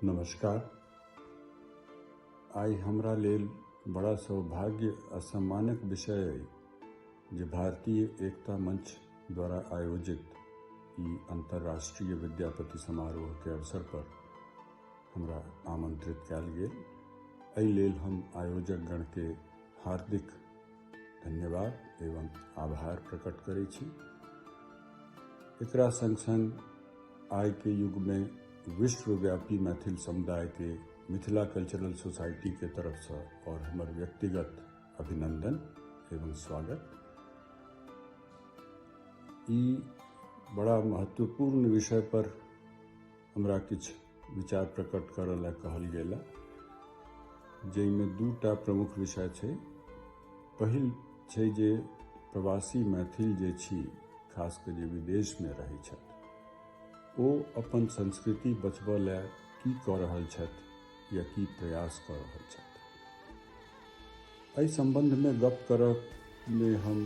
नमस्कार। आइ हमरा लेल बड़ा सौभाग्य आ सम्मानक विषय अइ जे भारतीय एकता मंच द्वारा आयोजित ई अंतर्राष्ट्रीय विद्यापति समारोह के अवसर पर हमरा आमंत्रित कयल गेल। एहि लेल हम आयोजक गण के हार्दिक धन्यवाद एवं आभार प्रकट करै छी। एकरा संग संग आइ के युग में विश्वव्यापी मैथिल समुदाय के मिथिला कल्चरल सोसाइटी के तरफ से और हमर व्यक्तिगत अभिनंदन एवं स्वागत। ई बड़ा महत्वपूर्ण विषय पर हमरा किछु विचार प्रकट करऽ लए कहल गेल, जाहिमे दूटा प्रमुख विषय छै। पहिल छै जे प्रवासी मैथिल जे छी, खास कऽ जे विदेशमे रहै छथि, ओ अपन संस्कृति बचबऽ लए की कऽ रहल छथि या की प्रयास कऽ रहल छथि। एहि सम्बन्धमे गप करऽमे हम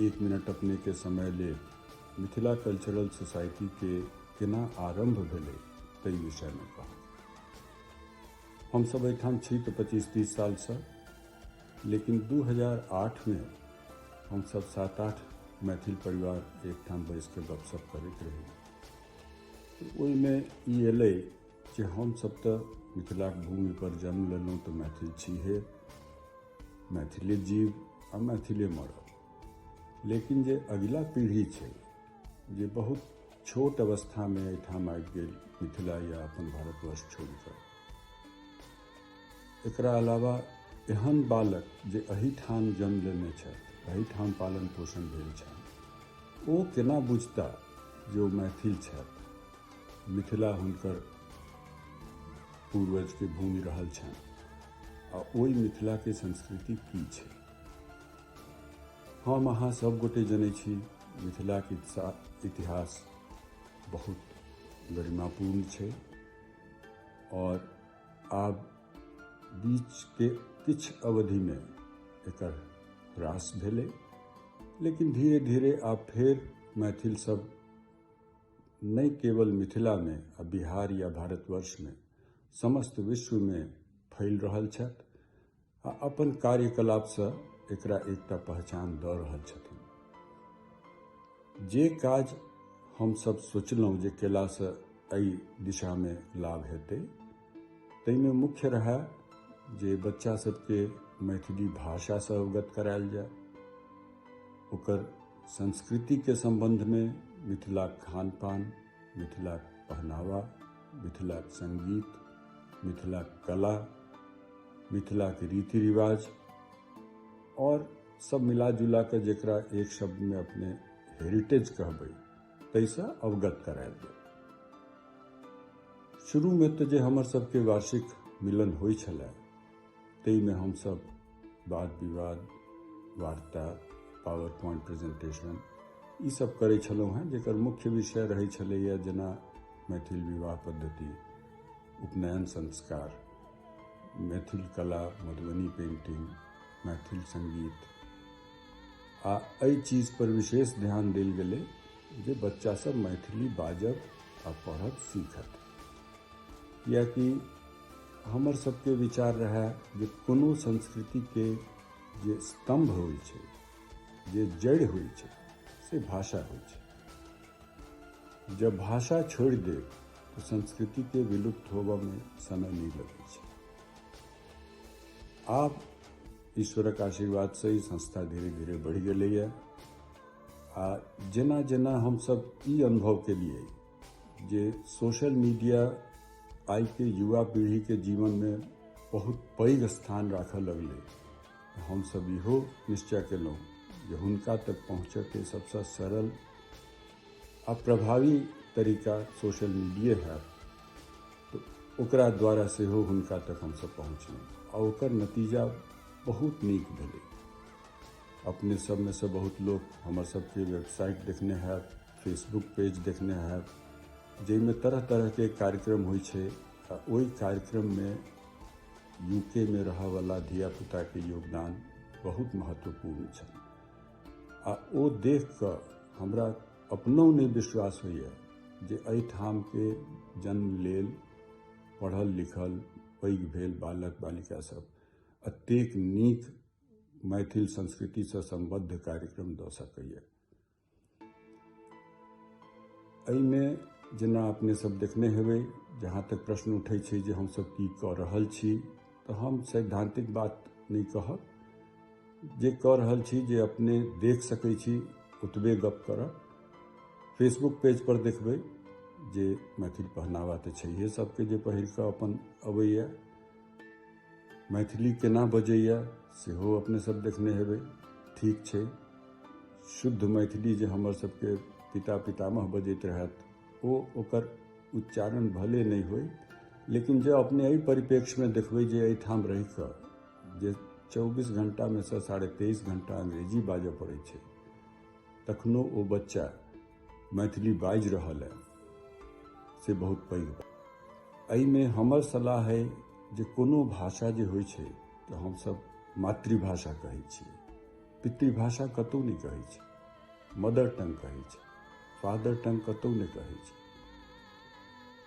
एक मिनट अपनेके समय लेब मिथिला कल्चरल सोसाइटीके केना आरम्भ भेलै ताहि विषयमे कहब। हमसभ एहिठाम छी तऽ 25-30 सालसँ, लेकिन 2008 मे हमसभ 7-8 मैथिल परिवार एकठाम बैस कऽ गपशप करैत रही। ओहिमे ई एलै जे हमसभ तऽ मिथिलाक भूमि पर जन्म लेलहुँ तऽ मैथिल छीहे, मैथिले जीव आ मैथिले मरब। लेकिन जे अगिला पीढ़ी छै, जे बहुत छोट अवस्थामे एहिठाम आबि गेल मिथिला या अपन भारतवर्ष छोड़ि कऽ, एकरा अलावा एहन बालक जे एहिठाम जन्म लेने छथि, एहिठाम पालन पोषण भेल छनि, ओ केना बुझता जे ओ मैथिल छथि, मिथिला हुनकर पूर्वजके भूमि रहल छनि आ ओहि मिथिलाके संस्कृति की छै। हम अहाँ सब गोटे जनै छी मिथिलाके इतिहास बहुत गरिमापूर्ण छै और आब बीचके किछु अवधिमे एकर ह्रास भेलै, लेकिन धीरे धीरे आब फेर मैथिल सब नहि केवल मिथिलामे आ बिहार या भारतवर्षमे, समस्त विश्वमे फैल रहल छथि आ अपन कार्यकलापसँ एकरा एकटा पहचान दऽ रहल छथिन। जे काज हमसभ सोचलहुँ जे केलासँ एहि दिशामे लाभ हेतै, ताहिमे मुख्य रहए जे बच्चा सबके मैथिली भाषासँ अवगत करायल जाय, ओकर संस्कृतिके सम्बन्धमे मिथिलाक खान पान, मिथिलाक पहनावा, मिथिलाक संगीत, मिथिलाक कला, मिथिलाक रीति रिवाज और सब मिला जुला कऽ जकरा एक शब्दमे अपने हेरिटेज कहबै ताहिसँ अवगत करायल जाय। शुरूमे तऽ जे हमर सबके वार्षिक मिलन होइ छलै ताहिमे हमसब वाद विवाद, वार्ता, पावर पॉइंट प्रेजेंटेशन ई सब करै छलहुँ हेँ, जकर मुख्य विषय रहै छलैए जेना मैथिल विवाह पद्धति, उपनयन संस्कार, मैथिल कला, मधुबनी पेंटिंग, मैथिल संगीत। आ एहि चीज पर विशेष ध्यान देल गेलै जे बच्चा सब मैथिली बाजब आ पढ़ब सीखत, कियाकि हमर सबके विचार रहए जे कोनो संस्कृतिके जे स्तंभ होइ छै, जे जड़ि होइ छै, से भाषा होइ छै। जब भाषा छोड़ि देब तऽ संस्कृतिके विलुप्त होबऽमे समय नहि लगै छै। आब ईश्वरक आशीर्वादसँ ई संस्था धीरे धीरे बढ़ि गेलैए आ जेना जेना हमसब ई अनुभव केलियै जे सोशल मीडिया आइके युवा पीढ़ीके जीवनमे बहुत पैघ स्थान राखऽ लगलै, हमसब इहो निश्चय केलहुँ जे हुनका तक पहुँचऽके सबसँ सरल आ प्रभावी तरीका सोशल मीडिये हैत, तऽ ओकरा द्वारा सेहो हुनका तक हमसब पहुँचलहुँ आ ओकर नतीजा बहुत नीक भेलै। अपने सबमे सँ बहुत लोक हमर सबके वेबसाइट देखने हैब, फेसबुक पेज देखने हैब, जाहिमे तरह तरहके कार्यक्रम होइ छै आ ओहि कार्यक्रममे यूके मे रहऽवला धियापुताके योगदान बहुत महत्वपूर्ण छनि आ ओ देख कऽ हमरा अपनो नहि विश्वास होइए जे एहिठामके जन्म लेल पढ़ल लिखल पैघ भेल बालक बालिका सब एतेक नीक मैथिल संस्कृतिसँ सम्बद्ध कार्यक्रम दऽ सकैए। एहिमे जेना अपने सब देखने हेबै, जहाँ तक प्रश्न उठै छै जे हमसब की कऽ रहल छी, तऽ हम सैद्धांतिक बात नहि कहब, जे कऽ रहल छी जे अपने देख सकै छी ओतबे गप करब। फेसबुक पेज पर देखबै जे मैथिल पहनावा तऽ छैहे सबके, जे पहिर कऽ अपन अबैए, मैथिली केना बजैए सेहो अपने सब देखने हेबै। ठीक छै, शुद्ध मैथिली जे हमर सबके पिता पितामह बजैत रहथि ओ ओकर उच्चारण भले नहि होइ, लेकिन जे अपने एहि परिप्रेक्ष्यमे देखबै जे एहिठाम रहि कऽ जे 24 घंटामे सँ 23.5 घंटा अंग्रेजी बाजऽ पड़ै छै, तखनो ओ बच्चा मैथिली बाजि रहल है, से बहुत पैघ बात। एहिमे हमर सलाह है जे कोनो भाषा जे होइ छै तऽ हमसब मातृभाषा कहै छियै, पितृभाषा कतहु नहि कहै छै, मदर टंग कहै छै, फादर टंग कतहु नहि कहै छै।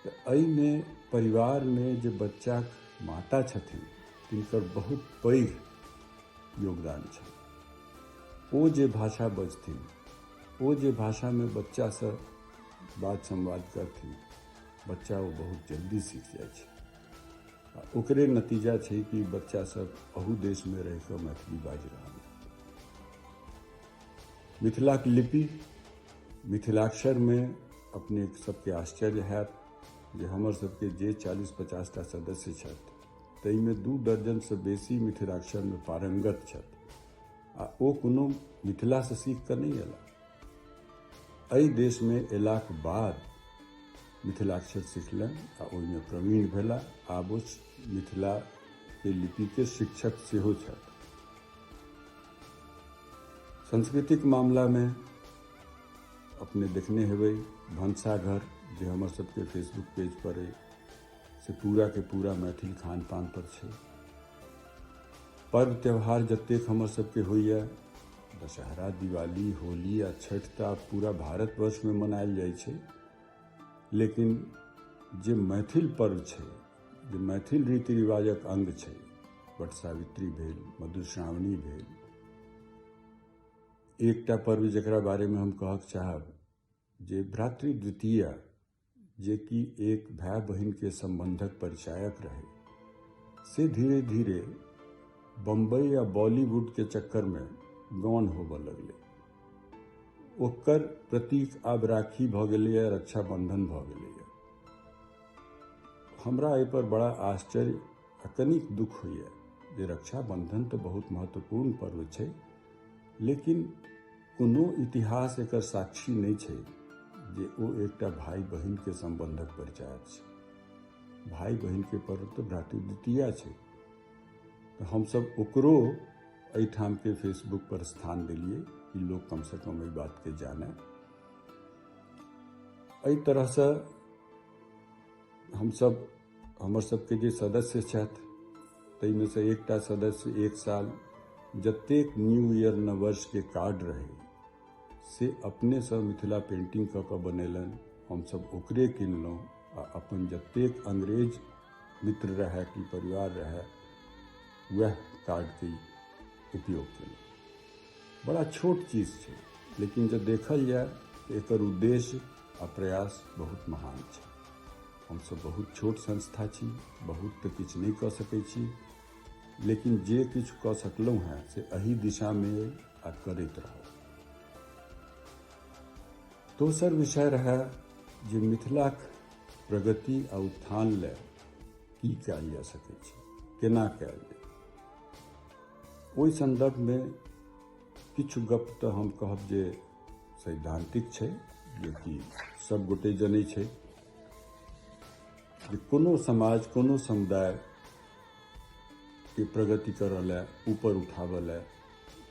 तऽ एहिमे परिवारमे जे बच्चाक माता छथिन तिनकर बहुत पैघ योगदान छै। ओ जे भाषा बजथिन, ओ जे भाषामे बच्चासँ बात संवाद करथिन, बच्चा ओ बहुत जल्दी सीख जाइ छै। आ ओकरे नतीजा छै कि बच्चा सब अहू देशमे रहि कऽ मैथिली बाजि रहल। मिथिलाक लिपि मिथिलाक्षरमे अपने सबके आश्चर्य हैत जे हमर सबके जे 40-50 टा सदस्य छथि ताहिमे 2 दर्जनसँ बेसी मिथिलाक्षरमे पारंगत छथि, आ ओ कोनो मिथिलासँ सीख कऽ नहि अयला, एहि देशमे अयलाक बाद मिथिलाक्षर सिखलनि आ ओहिमे प्रवीण भेला। आब ओ मिथिलाके लिपिके शिक्षक सेहो छथि। सांस्कृतिक मामलामे अपने देखने हेबै भनसाघर जे हमर सबके फेसबुक पेज पर अइ से पूरा के पूरा मैथिल खान पान पर छै। पर्व त्यौहार जतेक हमर सबके होइए, दशहरा, दिवाली, होली आ छठि तऽ आब पूरा भारतवर्षमे मनायल जाइ छै, लेकिन जे मैथिल पर्व छै, जे मैथिल रीति रिवाजक अंग छै, वट सावित्री भेल, मधुश्रावणी भेल, एकटा पर्व जकरा बारेमे हम कहक चाहब जे भ्रातृद्वितीया, जे कि एक भाय बहिनके सम्बन्धक परिचायक रहे, से धीरे धीरे बम्बई आ बॉलीवुड के चक्करमे गौण होबऽ लगलै। ओकर प्रतीक आब राखी भऽ गेलैए, रक्षाबंधन भऽ गेलैए। हमरा एहिपर बड़ा आश्चर्य आ कनिक दुख होइए जे रक्षाबंधन तऽ बहुत महत्वपूर्ण पर्व छै, लेकिन कोनो इतिहास एकर साक्षी नहि छै जे ओ एकटा भाई बहिनके सम्बन्धक परिचायक छै। भाई बहिनके पर्व तऽ भ्रातृद्वितीया छै, तऽ हमसब ओकरो एहिठामके फेसबुक पर स्थान देलियै कि लोक कमसँ कम एहि बातके जानै। एहि तरहसँ हमसब हमर सबके जे सदस्य छथि ताहिमे सँ एकटा सदस्य एक साल जतेक न्यू ईयर नववर्षके कार्ड रहै से अपनेसँ मिथिला पेंटिंग कऽ कऽ बनेलनि, हमसब ओकरे किनलहुँ आ अपन जतेक अंग्रेज मित्र रहै कि परिवार रहै वएह कार्डके उपयोग केलहुँ। बड़ा छोट चीज छै, लेकिन जब देखल जाय तऽ एकर उद्देश्य आ प्रयास बहुत महान छै। हमसब बहुत छोट संस्था छी, बहुत तऽ किछु नहि कऽ सकै छी, लेकिन जे किछु कऽ सकलहुँ हेँ से एहि दिशामे आ करैत रहब। दोसर विषय रहै जे मिथिलाक प्रगति आ उत्थान लए की कयल जा सकै छै, केना कयल जाय। ओहि सन्दर्भमे किछु गप तऽ हम कहब जे सैद्धांतिक छै, जेकि सब गोटे जनै छै जे कोनो समाज कोनो समुदाय के प्रगति करऽ लए, ऊपर उठाबऽ लए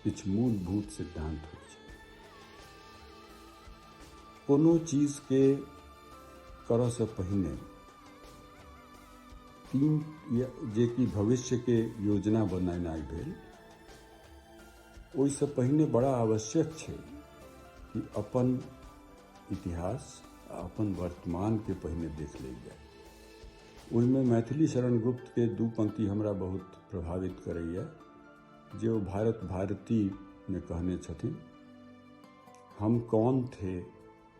किछु मूलभूत सिद्धांत होइ छै। कोनो चीजके करऽसँ पहिने तीन जे कि भविष्यके योजना बनेनाइ भेल, ओहिसँ पहिने बड़ा आवश्यक छै कि अपन इतिहास आ अपन वर्तमानके पहिने देख लेल जाय। ओहिमे मैथिली शरण गुप्तके दू पंक्ति हमरा बहुत प्रभावित करैए, जे ओ भारत भारतीमे कहने छथिन, हम कौन थे,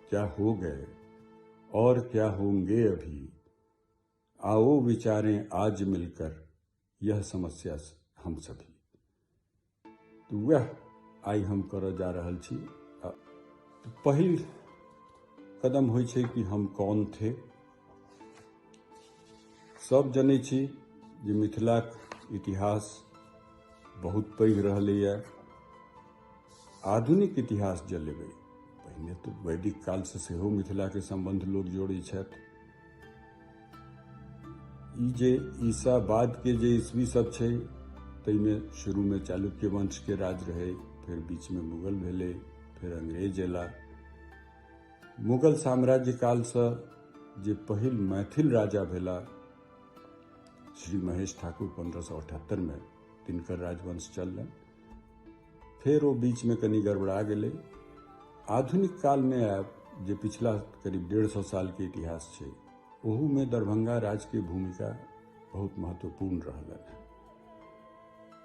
क्या हो गए और क्या होंगे अभी, आओ विचारें आज मिलकर यह समस्या हम सभी। तऽ वएह आइ हम करऽ जा रहल छी। पहिल कदम होइ छै कि हम कौन थे। सब जनै छी जे मिथिलाक इतिहास बहुत पैघ रहलैए। आधुनिक इतिहास जे लेबै, पहिने तऽ वैदिक कालसँ सेहो मिथिलाके सम्बन्ध लोक जोड़ै छथि। ई जे ईसा बादके जे ईस्वी सब छै ताहिमे शुरूमे चालुक्य वंशके राज रहै, फेर बीचमे मुगल भेलै, फेर अंग्रेज अयला। मुगल साम्राज्य कालसँ जे पहिल मैथिल राजा भेला श्री महेश ठाकुर 1578मे, तिनकर राजवंश चललनि। फेर ओ बीचमे कनि गड़बड़ा गेलै। आधुनिक कालमे आयब जे पिछला करीब 150 सालके इतिहास छै, ओहूमे दरभंगा राजके भूमिका बहुत महत्वपूर्ण रहलनि।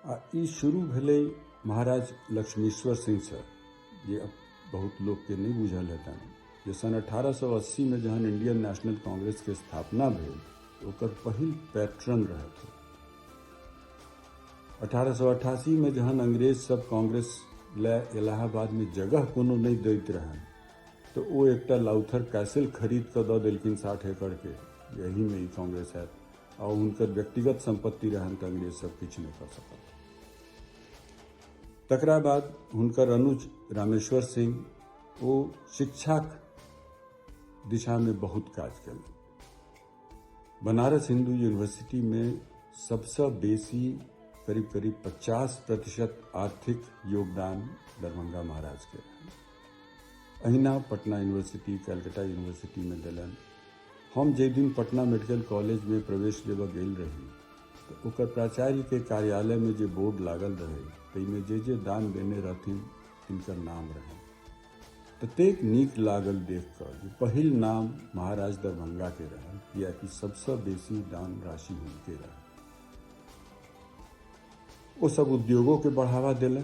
आ ई शुरू भेलै महाराज लक्ष्मीश्वर सिंहसँ, जे बहुत लोकके नहि बुझल हेतनि जे सन 1880मे जहन इंडियन नेशनल कांग्रेसके स्थापना भेल ओकर पहिल पैट्रन रहथि। 1888मे जहन अंग्रेज सब कांग्रेस लए इलाहाबादमे जगह कोनो नहि दैत रहनि तऽ ओ एकटा लाउथर कैसल खरीद कऽ दऽ देलखिन 60 एकड़के, जे एहिमे ई कांग्रेस हैत। आ हुनकर व्यक्तिगत सम्पत्ति रहनि तऽ अंग्रेज सब किछु नहि कऽ सकल। तकरा बाद हुनकर अनुज रामेश्वर सिंह ओ शिक्षाक दिशामे बहुत काज केलनि। बनारस हिंदू यूनिवर्सिटीमे सबसँ बेसी करीब करीब 50% आर्थिक योगदान दरभंगा महाराजके रहनि। अहिना पटना यूनिवर्सिटी, कलकत्ता यूनिवर्सिटीमे देलनि। हम जाहि दिन पटना मेडिकल कॉलेजमे प्रवेश लेबऽ गेल रही तऽ ओकर प्राचार्यके कार्यालयमे जे बोर्ड लागल रहै ताहिमे जे जे दान देने रहथिन तिनकर नाम रहनि। ततेक नीक लागल देख कऽ जे पहिल नाम महाराज दरभंगाके रहनि, कियाकि सबसँ बेसी दान राशि हुनके रहनि। ओ सब उद्योगोके बढ़ावा देलनि।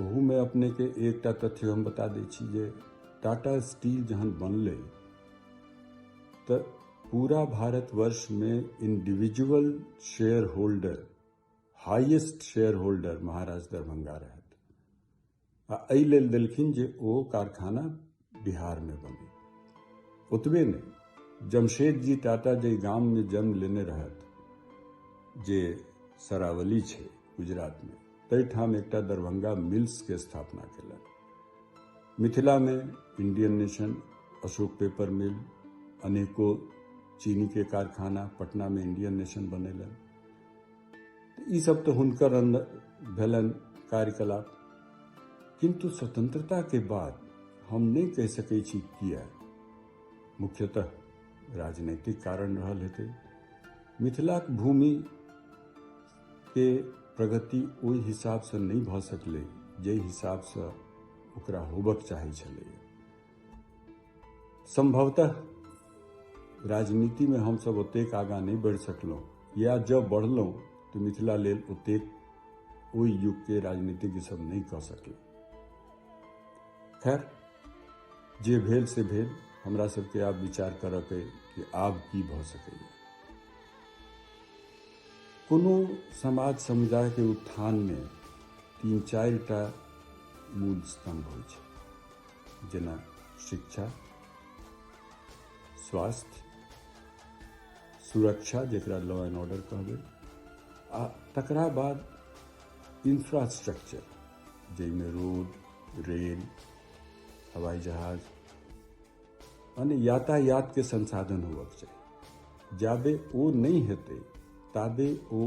ओहूमे अपनेके एकटा तथ्य हम बता दै छी जे टाटा स्टील जहन बनलै तऽ पूरा भारतवर्षमे individual share holder, highest share holder महाराज दरभंगा रहथि। आ एहि लेल देलखिन जे ओ कारखाना बिहारमे बने। ओतबे नहि, जमशेद जी टाटा जाहि गाममे जन्म लेने रहथि जे सरावली छै गुजरातमे, ताहिठाम एकटा दरभंगा मिल्सके स्थापना केलनि। मिथिलामे Indian Nation, Ashok paper mill, अनेको चीनीके कारखाना पटनामे इंडियन नेशन बनेलनि। ई सब तऽ हुनकर भेलनि कार्यकलाप। किन्तु स्वतंत्रताके बाद हम नहि कहि सकै छी किया, मुख्यतः राजनैतिक कारण रहल हेतै। मिथिलाक भूमिके प्रगति ओहि हिसाबसँ नहि भऽ सकलै जाहि हिसाबसँ ओकरा होबक चाहै छलै। संभवतः राजनीतिमे हमसब ओतेक आगाँ नहि बढ़ि सकलहुँ, या जँ बढ़लहुँ तऽ मिथिला लेल ओतेक ओहि युगके राजनीतिज्ञ सब नहि कऽ सकलै। खैर, जे भेल से भेल। हमरा सबके आब विचार करऽके कि आब की भऽ सकैए। कोनो समाज समुदायके उत्थानमे 3-4 टा मूल स्तंभ होइ छै, जेना शिक्षा, स्वास्थ्य, सुरक्षा जकरा लॉ एंड ऑर्डर कहबै, आ तकरा बाद इंफ्रास्ट्रक्चर जाहिमे रोड, रेल, हवाई जहाज माने यातायातके संसाधन होबक चाही। जाबे ओ नहि हेतै ताबे ओ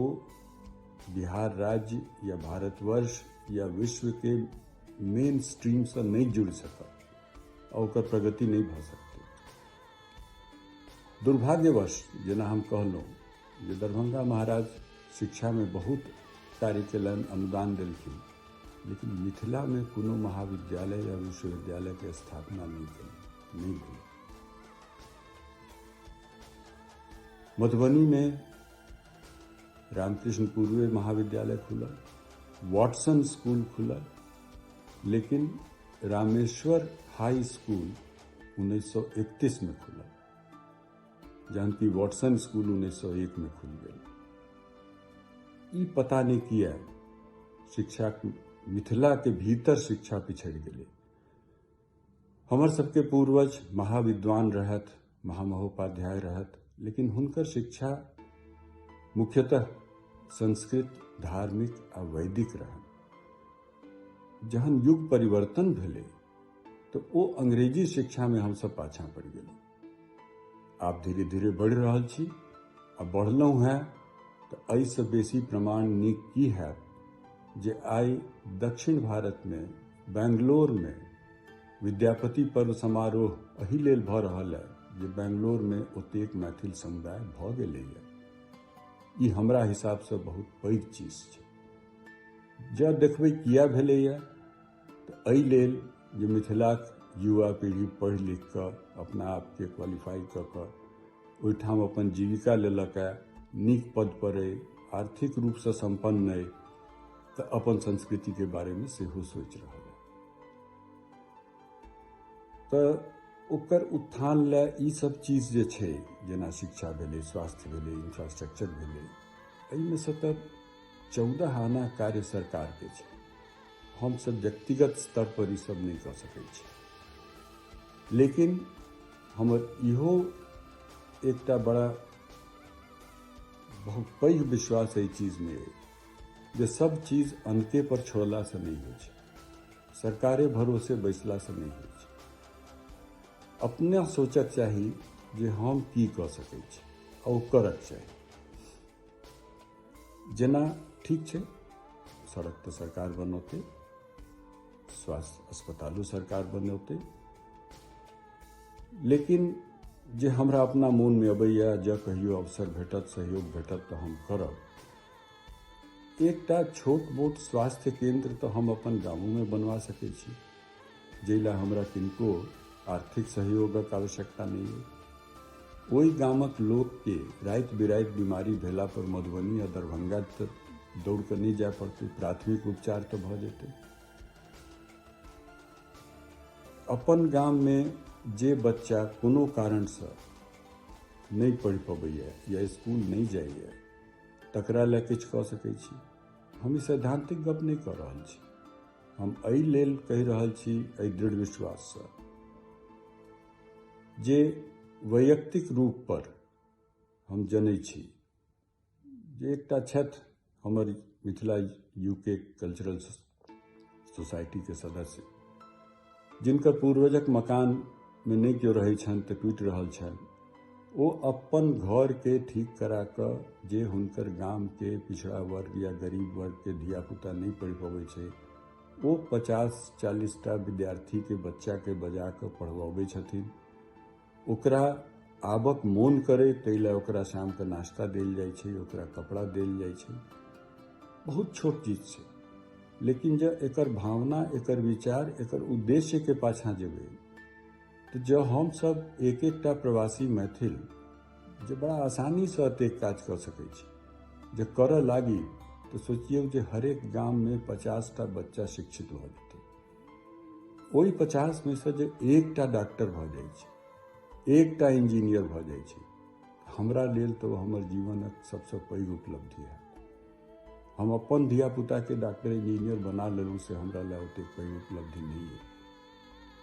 बिहार राज्य या भारतवर्ष या विश्वके मेन स्ट्रीमसँ नहि जुड़ि सकत आ ओकर प्रगति नहि भऽ सकतै। दुर्भाग्यवश जेना हम कहलहुँ जे दरभंगा महाराज शिक्षामे बहुत कार्य केलनि, अनुदान देलखिन, लेकिन मिथिलामे कोनो महाविद्यालय या विश्वविद्यालयके स्थापना नहि केलनि, नहि भेलै। मधुबनीमे रामकृष्ण पूर्वे महाविद्यालय खुलल, वाटसन स्कूल खुलल, लेकिन रामेश्वर हाई स्कूल 1931 में खुलल, जहन कि वाटसन स्कूल 1901 में खुलि गेल। ई पता नहि किया शिक्षा मिथिलाके भीतर शिक्षा पिछड़ि गेलै। हमर सबके पूर्वज महाविद्वान रहथि, महामहोपाध्याय रहथि, लेकिन हुनकर शिक्षा मुख्यतः संस्कृत, धार्मिक आ वैदिक रहनि। जहन युग परिवर्तन भेलै तऽ ओ अंग्रेजी शिक्षामे हमसब पाछाँ पड़ि गेलहुँ। आब धीरे धीरे बढ़ि रहल छी आ बढ़लहुँ हेँ, तऽ एहिसँ बेसी प्रमाण नीक की हैत जे आइ दक्षिण भारतमे बैंगलोरमे विद्यापति पर्व समारोह एहि लेल भऽ रहल है जे बैंगलोरमे ओतेक मैथिल समुदाय भऽ गेलैए। ई हमरा हिसाबसँ बहुत पैघ चीज छै। जँ देखबै किया भेलैए तऽ एहि लेल जे मिथिलाक युवा पीढ़ी पढ़ि लिख कऽ अपना आपके क्वालिफाई कऽ कऽ ओहिठाम अपन जीविका लेलक है, नीक पद पर अइ, आर्थिक रूपसँ सम्पन्न अइ, तऽ अपन संस्कृतिके बारेमे सेहो सोचि रहल है। तऽ ओकर उत्थान लए ई सब चीज जे छै, जेना शिक्षा भेलै, स्वास्थ्य भेलै, इंफ्रास्ट्रक्चर भेलै, एहिमे से तऽ 14 आना कार्य सरकारके छै। हमसब व्यक्तिगत स्तर पर ई सब नहि कऽ सकै छी। लेकिन हमर इहो एकटा बड़ा बहुत पैघ विश्वास एहि चीजमे अइ जे सब चीज अनके पर छोड़लासँ नहि होइ छै, सरकारे भरोसे बैसलासँ नहि होइ छै। अपने सोचक चाही जे हम की कऽ सकै छी आ ओ करक चाही। जेना ठीक छै, सड़क तऽ सरकार बनौतै, स्वास्थ्य अस्पतालो सरकार बनौतै, लेकिन जे हमरा अपना मोनमे अबैया, जँ कहियो अवसर भेटत, सहयोग भेटत तऽ हम करब। एकटा छोट मोट स्वास्थ्य केंद्र तऽ हम अपन गामोमे बनवा सकै छी, जाहि लए हमरा किनको आर्थिक सहयोगक आवश्यकता नहि अइ। ओहि गामक लोकके राति बिराति बीमारी भेला पर मधुबनी या दरभंगा तऽ दौड़ कऽ नहि जाय पड़तै, प्राथमिक उपचार तऽ भऽ जेतै। अपन गाममे जे बच्चा कोनो कारणसँ नहि पढ़ि पबैए या स्कूल नहि जाइए, तकरा लए किछु कऽ सकै छी। हम ई सैद्धांतिक गप नहि कऽ रहल छी, हम एहि लेल कहि रहल छी एहि दृढ़ विश्वाससँ जे वैयक्तिक रूप पर हम जनै छी जे एकटा छथि हमर मिथिला यूके कल्चरल सोसाइटीके सदस्य, जिनकर पूर्वजक मकानमे नहि केओ रहै छनि तऽ टूटि रहल छनि, ओ अपन घरके ठीक करा कऽ जे हुनकर गामके पिछड़ा वर्ग या गरीब वर्गके धियापुता नहि पढ़ि पबै छै, ओ 50-40 टा विद्यार्थीके बच्चाके बजा कऽ पढ़बबै छथिन। ओकरा आबक मोन करै ताहि लए ओकरा शामके नाश्ता देल जाइ छै, ओकरा कपड़ा देल जाइ छै। बहुत छोट चीज छै, लेकिन जँ एकर भावना, एकर विचार, एकर उद्देश्यके पाछाँ जेबै तऽ जँ हमसब एक एकटा प्रवासी मैथिल जे बड़ा आसानीसँ एतेक काज कऽ सकै छी, जे करऽ लागी तऽ सोचियौ जे हरेक गाममे 50 टा बच्चा शिक्षित भऽ जेतै। ओहि 50 मे सँ जे एकटा डॉक्टर भऽ जाइ छै, एकटा इंजीनियर भऽ जाइ छै, हमरा लेल तऽ ओ हमर जीवनक सबसँ पैघ उपलब्धि हैत। हम अपन धियापुताके डॉक्टर इंजीनियर बना लेलहुँ से हमरा लए ओतेक पैघ उपलब्धि नहि अइ।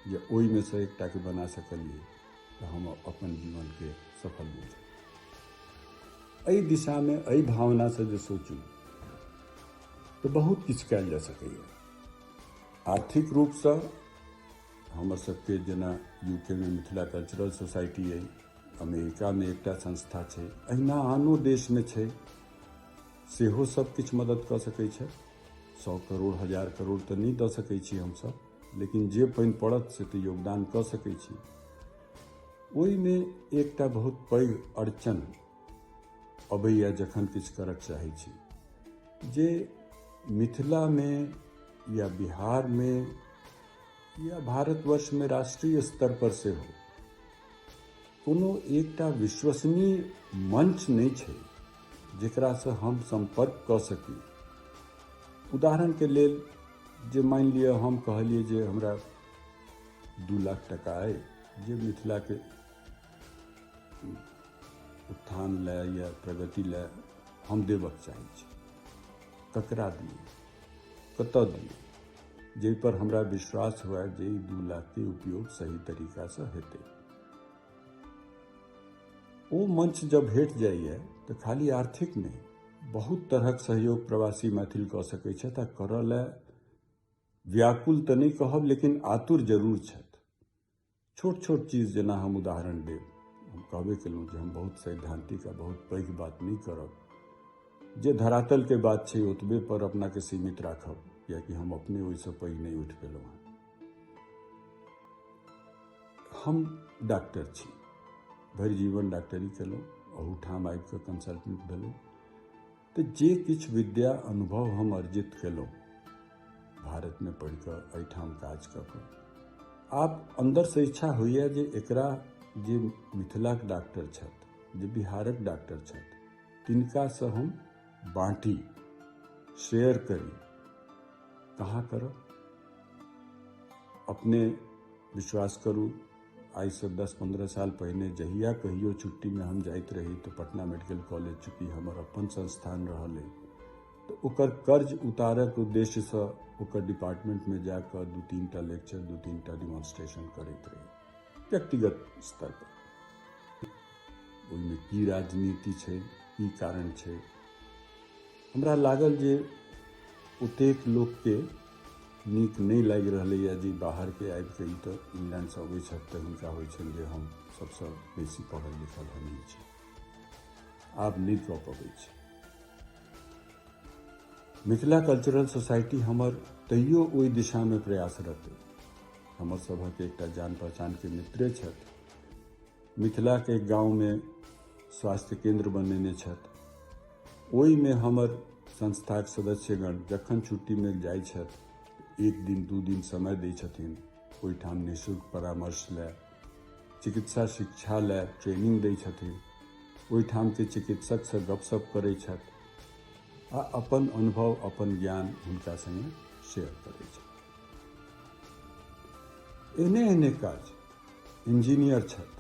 जे ओहिमे सँ एकटाके बना सकलियै तऽ हम अपन जीवनके सफल बुझब। एहि दिशामे एहि भावनासँ जे सोचू तऽ बहुत किछु कयल जा सकैए। आर्थिक रूपसँ हमर सबके जेना यूकेमे मिथिला कल्चरल सोसाइटी अइ, अमेरिकामे एकटा संस्था छै, एहिना आनो देशमे छै, सेहो सब किछु मदद कऽ सकै छै। 100 करोड़ 1000 करोड़ तऽ नहि दऽ सकै छी हमसब, लेकिन जे पानि पड़त से तऽ योगदान कऽ सकै छी। ओहिमे एकटा बहुत पैघ अड़चन अबैए जखन किछु करक चाहै छी, जे मिथिलामे या बिहारमे या भारतवर्षमे राष्ट्रीय स्तर पर सेहो कोनो एकटा विश्वसनीय मंच नहि छै जकरासँ हम सम्पर्क कऽ सकी। उदाहरणके लेल जे मानि लिअ हम कहलियै जे हमरा 2 लाख टका अइ जे मिथिलाके उत्थान लए या प्रगति लए हम देबक चाहै छी, ककरा दियै, कतऽ दियै, जाहिपर हमरा विश्वास हुए जे ई 2 लाखके उपयोग सही तरीकासँ हेतै। ओ मंच जब भेट जाइए तऽ खाली आर्थिक नहि, बहुत तरहक सहयोग प्रवासी मैथिल कऽ सकै छथि आ करऽ लए व्याकुल तऽ नहि कहब लेकिन आतुर जरूर छथि। छोट छोट चीज जेना हम उदाहरण देब, हम कहबे केलहुँ जे हम बहुत सैद्धांतिक आ बहुत पैघ बात नहि करब, जे धरातलके बात छै ओतबे पर अपनाके सीमित राखब, कियाकि हम अपने ओहिसँ पैघ नहि उठि पेलहुँ हँ। हम डॉक्टर छी, भरि जीवन डॉक्टरी केलहुँ, अहूठाम आबिकऽ कंसल्टेंट भेलहुँ, तऽ जे किछु विद्या अनुभव हम अर्जित केलहुँ भारतमे पढ़िकऽ एहिठाम काज कऽ कऽ, आब अन्दरसँ इच्छा होइए जे एकरा जे मिथिलाक डॉक्टर छथि, जे बिहारक डॉक्टर छथि, तिनकासँ हम बाँटी, शेयर करी। कहाँ करब? अपने विश्वास करू, आइसँ 10-15 साल पहिने जहिया कहियो छुट्टीमे हम जाइत रही तऽ पटना मेडिकल कॉलेज चूँकि हमर अपन संस्थान रहल अइ, तऽ ओकर कर्ज उतारक उद्देश्यसँ ओकर डिपार्टमेंटमे जाकऽ 2-3 टा लेक्चर, 2-3 टा डिमॉन्स्ट्रेशन करैत रही व्यक्तिगत स्तर पर। ओहिमे की राजनीति छै, की कारण छै, हमरा लागल जे ओतेक लोकके नीक नहि लागि रहलैए जे बाहरके आबिकऽ ई तऽ इंग्लैंडसँ अबै छथि तऽ हिनका होइ छनि जे हम सबसँ बेसी पढ़ल लिखल हमही छी, आब नहि कऽ पबै छी। मिथिला कल्चरल सोसाइटी हमर तैयो ओहि दिशामे प्रयासरत अइ। हमर सभक एकटा जान पहचानके मित्रे छथि, मिथिलाके गाँवमे स्वास्थ्य केंद्र बनेने छथि, ओहिमे हमर संस्थाक सदस्यगण जखन छुट्टीमे जाइ छथि 1 दिन 2 दिन समय दै छथिन, ओहिठाम निःशुल्क परामर्श लए, चिकित्सा शिक्षा लए ट्रेनिंग दै छथिन, ओहिठामके चिकित्सकसँ गपशप करै छथि आ अपन अनुभव अपन ज्ञान हुनका सङ्गे शेयर करै छथि। एहने एहने काज इंजीनियर छथि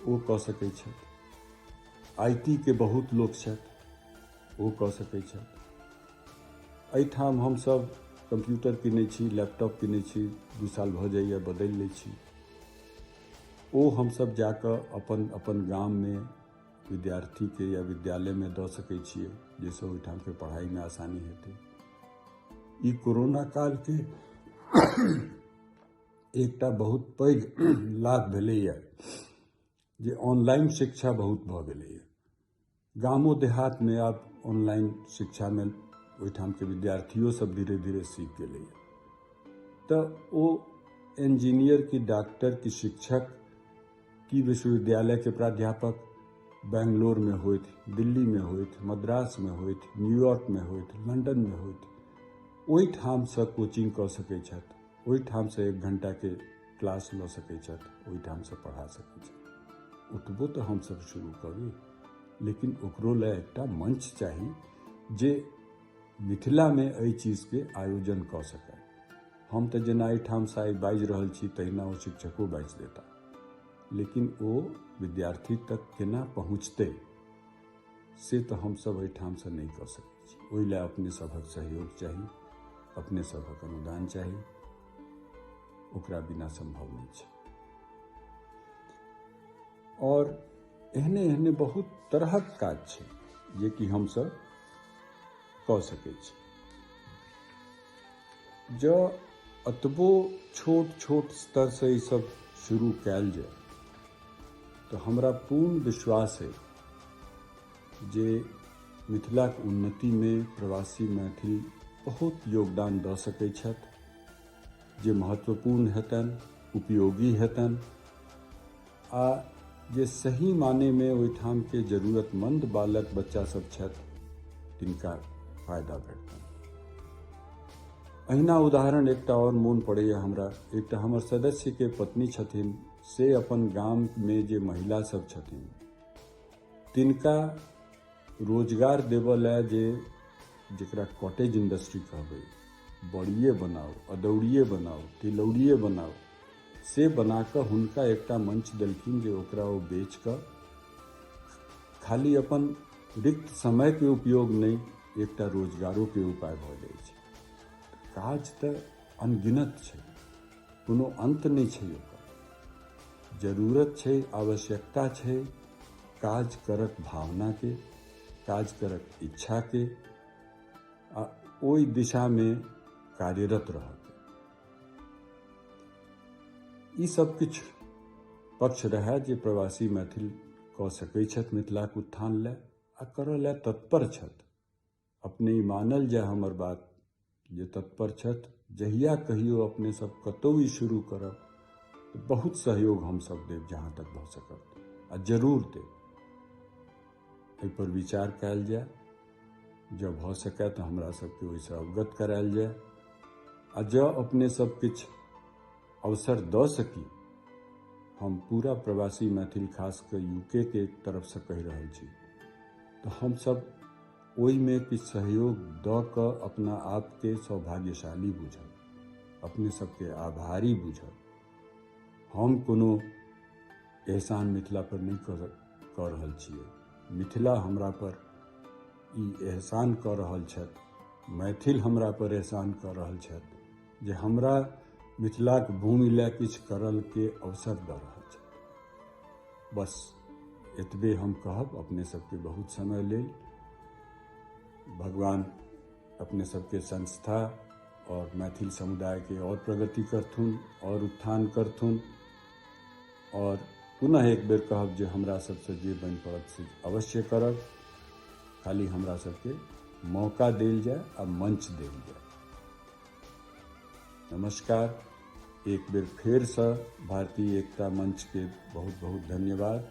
ओ कऽ सकै छथि, I T के बहुत लोक छथि ओ कऽ सकै छथि। एहिठाम हमसब कंप्यूटर किनै छी, लैपटॉप किनै छी, 2 साल भऽ जाइए बदलि लै छी, ओ हमसब जाकऽ अपन अपन गाममे विद्यार्थीके या विद्यालयमे दऽ सकै छियै, जाहिसँ ओहिठामके पढ़ाइमे आसानी हेतै। ई कोरोना कालके एकटा बहुत पैघ लाभ भेलैए जे ऑनलाइन शिक्षा बहुत भऽ गेलैए। गामो देहातमे आब ऑनलाइन शिक्षामे ओहिठामके विद्यार्थियो सब धीरे धीरे सीख गेलैए। तऽ ओ इंजीनियर की डॉक्टर की शिक्षक की विश्वविद्यालयके प्राध्यापक बेंगलोरमे होथि, दिल्लीमे होथि, मद्रासमे होथि, न्यूयॉर्कमे होथि, लंडनमे होथि, ओहिठामसँ कोचिंग कऽ सकै छथि, ओहिठामसँ 1 घंटाके क्लास लऽ सकै छथि, ओहिठामसँ पढ़ा सकै छथि। ओतबो तऽ हमसब शुरू करी, लेकिन ओकरो लए एकटा मंच चाही जे मिथिलामे एहि चीजके आयोजन कऽ सकय। हम तऽ जेना एहिठामसँ आइ बाजि रहल छी तहिना ओ शिक्षको बाजि देता, लेकिन ओ विद्यार्थी तक केना पहुँचतै से तऽ हमसब एहिठामसँ नहि कऽ सकै छी। ओहि लए अपने सभक सहयोग चाही, अपने सभक अनुदान चाही, ओकरा बिना सम्भव नहि छै। और एहने एहने बहुत तरहक काज छै जे कि हमसब कऽ सकै छी। जँ अतबो छोट छोट स्तरसँ ई सब शुरू कयल जाय तऽ हमरा पूर्ण विश्वास अइ जे मिथिलाक उन्नतिमे प्रवासी मैथिल बहुत योगदान दऽ सकै छथि, जे महत्वपूर्ण हेतनि, उपयोगी हेतनि आ जे सही मानेमे ओहिठामके जरूरतमंद बालक बच्चा सब छथि तिनका फायदा भेटतनि। अहिना उदाहरण एकटा और मोन पड़ैए हमरा। एकटा हमर सदस्यके पत्नी छथिन से अपन गाममे जे महिला सब छथिन तिनका रोजगार देबऽ लए जे जकरा कॉटेज इंडस्ट्री कहबै, बड़िए बनाउ, अदौड़िए बनाउ, तिलौड़िए बनाउ, से बना कऽ हुनका एकटा मंच देलखिन जे ओकरा ओ बेच कऽ खाली अपन रिक्त समयके उपयोग नहि, एकटा रोजगारोके उपाय भऽ जाइ छै। काज तऽ अनगिनत छै, कोनो अन्त नहि छै ओकर। जरूरत छै, आवश्यकता छै काज करक भावनाके, काज करक इच्छाके आ ओहि दिशामे कार्यरत रहऽके। ई सब किछु पक्ष रहए जे प्रवासी मैथिल कऽ सकै छथि मिथिलाक उत्थान लए आ करऽ लए तत्पर छथि। अपने ई मानल जाय हमर बात जे तत्पर छथि। जहिया कहियो अपने सब कतौ ई शुरू करब तऽ बहुत सहयोग हमसब देब जहाँ तक भऽ सकत आ जरूर देब। एहिपर विचार कयल जाय, जँ भऽ सकय तऽ हमरा सबके ओहिसँ अवगत करायल जाय आ जँ अपने सब किछु अवसर दऽ सकी, हम पूरा प्रवासी मैथिल खास कऽ यूके के तरफसँ कहि रहल छी, तऽ हमसब ओहिमे किछु सहयोग दऽ कऽ अपना आपके सौभाग्यशाली बुझब, अपने सबके आभारी बुझब। हम कोनो एहसान मिथिला पर नहि कऽ रहल छियै, मिथिला हमरा पर ई एहसान कऽ रहल छथि, मैथिल हमरा पर एहसान कऽ रहल छथि जे हमरा मिथिलाक भूमि लए किछु करलके अवसर दऽ रहल छथि। बस एतबे हम कहब। अपने सबके बहुत समय लेल भगवान अपने सबके संस्था और मैथिल समुदाय के और प्रगति करथुन और उत्थान करथुन। और पुनः एक बेर कहब जे हमरा सबसँ जे बनि पड़त से अवश्य करब, खाली हमरा सबके मौका देल जाय आ मंच देल जाय। नमस्कार, एक बेर फेरसँ भारतीय एकता मंच के बहुत बहुत धन्यवाद।